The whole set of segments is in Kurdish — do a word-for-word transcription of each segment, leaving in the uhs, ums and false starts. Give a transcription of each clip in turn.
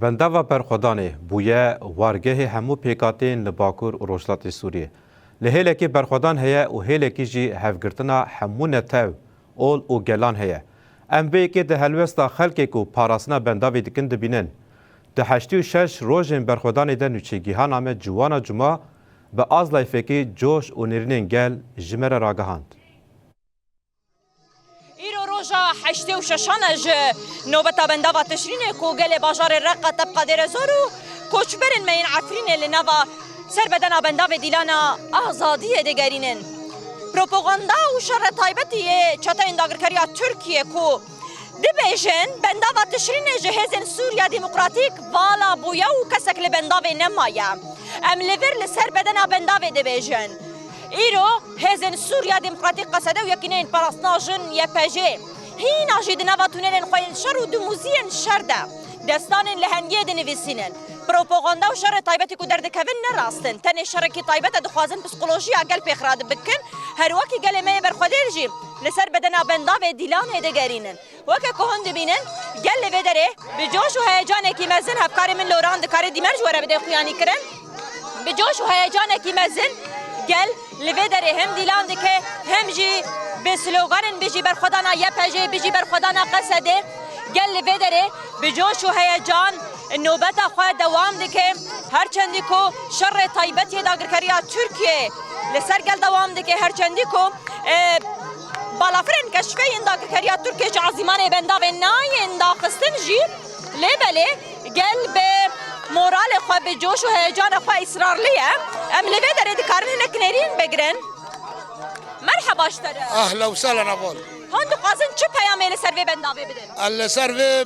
Bendava berxwedanê bûye wargehê hemû pêkhateyên li Bakur û Rojhilatê Sûriyê. Li hêlekî berxwedan heye û hêlekî jî hevgirtina hemû netew, ol û gelan heye. Em vê yekê di helwesta xelkê ku parastina bendavê dikin dibînin. Di heştê û şeş rojên berxwedanê de nûçegîhana me Ciwana Cuma bi azlayfekî coş û nêrînên gel ji me re ragihand. Îro roja heştê û şeşan e ji nobeta bendava Tişrînê ku gelê bajarê Reqa, Tebqa Dêrezor û koçberên me yên Efrînê li nava serbedena bendavê Dîlana Azadiyê digerînin. Propaganda û şerê taybetî yê çeteyên dagirkeriya Tirkiyê ku dibêjin bendava Tişrînê ji Hêzên Sûriya Demokratîk vala bûye û kesek li bendavê nemaye. Em li vir li ser bedena bendavê dibêjin. Îro hêzên Sûriya Demokratîk, Qesede û Yekîneyên Parastina Jin, Y P J, hîna jî di nava tunelên xwe yên şer û dumûziyên şer de destanên lehengiyê dinivîsînin. Propaganda û şerê taybetî ku derdikevin ne rast in. Tenê şerekî taybet e, dixwazin psîkolojiya gel pêxira bikin. Her wekî gelê me yê berxwedêr jî li ser bedena bendavê Dîlanê digerînin. Weke ku hûn dibînin, gel li vê derê bi coş û heyecanekî mezin, hevkarê min Loran dikare dîmen ji we re bide xuyanîkirin. Bi coş û heyecanekî mezin gel li vê derê hem dîlan dike, hem jî bi sloganên bijî berxwedana Y P J, bijî berxwedana Qesedê, gel li vê derê bi coş û heyecan nobeta xwe dewam dike. Her çendî ku şerê taybet yê dagirkeriya Tirkiyê li ser gel dewam dike, her çendî ku, e, balafirên keşfê yên dagirkeriya Tirkiyê ji ezîmanê bendavê nayên daxistin jî, lê belê gel bi moralê xwe, bi coş û heyecana xwe îsrarlî ye. Em li vê derê dikarin hinek nêrîn bigirin. Merheba ji te re. Ahla û sahla heval. Hûn dixwazin çi peyamê li ser vê bendavê bidin? Li ser vê,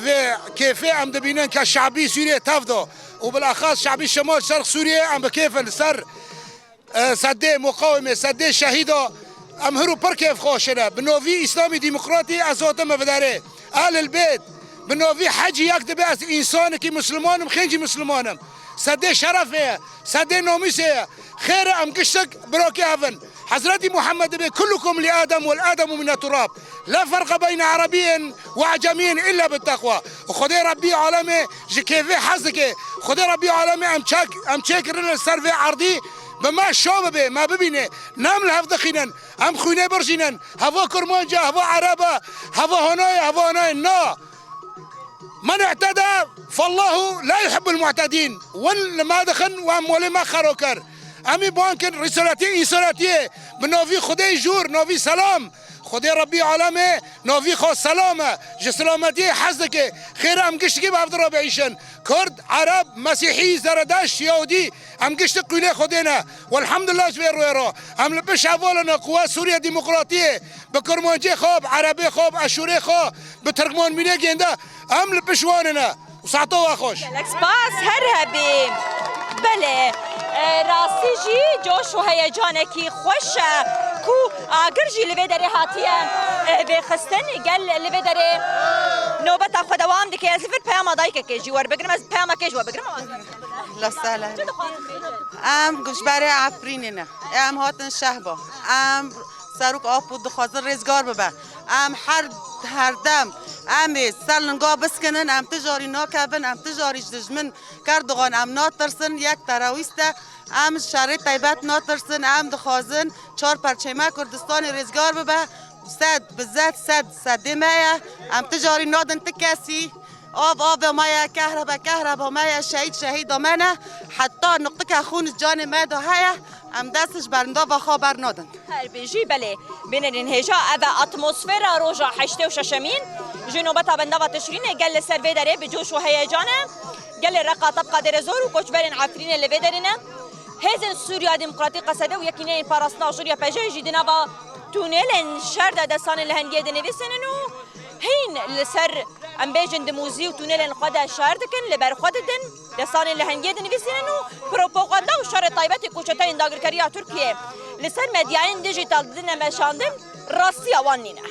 vê kêfê em dibînin ke şabî Sûriyê tev da û bilaxas şabî Şemal Şerq Sûriyê em bi kêf in li ser e, sedê muqawimê, sedê şehîda, em hir û pir kêfxweş in. Bi novî Îslamî Demokratî ez hatime viderê. Ehlil Bêt, bi novî hecî yek dibe ez însanekî Misliman im, xêncî Misliman im. Sedê şerefê ye, sedê namûsê ye. Xêr e em giştik birakê hev in. Hezretî Muhammed dibe, "Kullukum li Adem wel Ademu mine turab. La ferqa beyne Arabiyyin ve Acemiyyin illa bit teqwa." Xwedê Rebbî alemê ji kêfê hez dike. Xwedê Rebbî alemê em çek, em çêkirine li ser vê erdî. Bi me şa bibe, me bibîne. Ne em li hev dixînin. Em xwînê birjînin. Heva Kurmanc e, heva Ereb e, heva hana ye, heva hana ye. Na. Men i'teda fallahu la yuhibbul mu'tedin. Win li me dixin û em molê me xero kir. Em ê ban kin rîsaletiyê, însaletiyê. Bi novî Xwedê jûr, novî selam. Xwedê Rebbî alemê novî xwe selam e. Ji selametiyê hez dike. Xêr e em giştikî bi hev di re biîşin. Kurd, Ereb, Mesîhî, Zeredeşt, Yahûdî, em giştik qûlê Xwedê ne. Welhamdulillah ji vê rûyê re. Em li pişt hevalê ne, quwet Sûriye Demokratiyê, bi Kurmancê xwe, bi Erebê xwe, bi Eşûrê xwe, bi Tirkmanbînê gênde. Em li pişt wan ne. Û saeta we xweş. Gelek spas, her hebî. Belê, e, rastî jî coş û heyecanekî xweş e ku agir jî li vê derê hatiye, e, vêxistin. Gel li vê derê nobeta xwe dewam dike. Ez li vir peyama dayikekê jî werbigirim. Ez peyama kê ji we bigirim? Lestele. Çi dixwazin bêjin? Em ji berê Efrînê ne. Em hatin Şehba. Em Serok Apo dixwazin rêzgar bibe. Em her, herdem em ê ser linga biskinin, em ti carî nakevin, em ti carî ji dijmin Kerdogan em natirsin, yek terorîst e. Em ji şerê taybet natirsin, em dixwazin çar perçê me Kurdistanê rêzgar bibe. Sed bi zed, sed, sedê me ye. Em ti carî nadin ti kesî. Av avê me ye, kehrebe kehreba me ye, şehîd şehîda me ne. Heta nuqtike xûn canê me de heye, em dest ji berndava xwe bernadin. Her bijî, belê. Bînerên hêja, ev e atmosfera roja heştê û şeşemîn. Ji nobeta bendava Tişrînê gel li ser vê derê bi coş û heyecan e. Gelê Reqa, Tebqa Dêrezor û koçberên Efrînê li vê derê ne. Hêzên Sûriya Demokratîk, Qesede û Yekîneyên Parastina Jûriya P J jî di nava tunelên şer de destanên li hengiyê dinivîsînin û hîn li ser, em bêjin, dimûzî û tunelên xwe de şer dikin, li ber xwe didin, destanên li hengiyê dinivîsînin û propaganda û şerê taybetî ku çeteyên dagirkeriya Tirkiyê li ser medyayên dijîtal didine meşandin, rastiya wan nîne.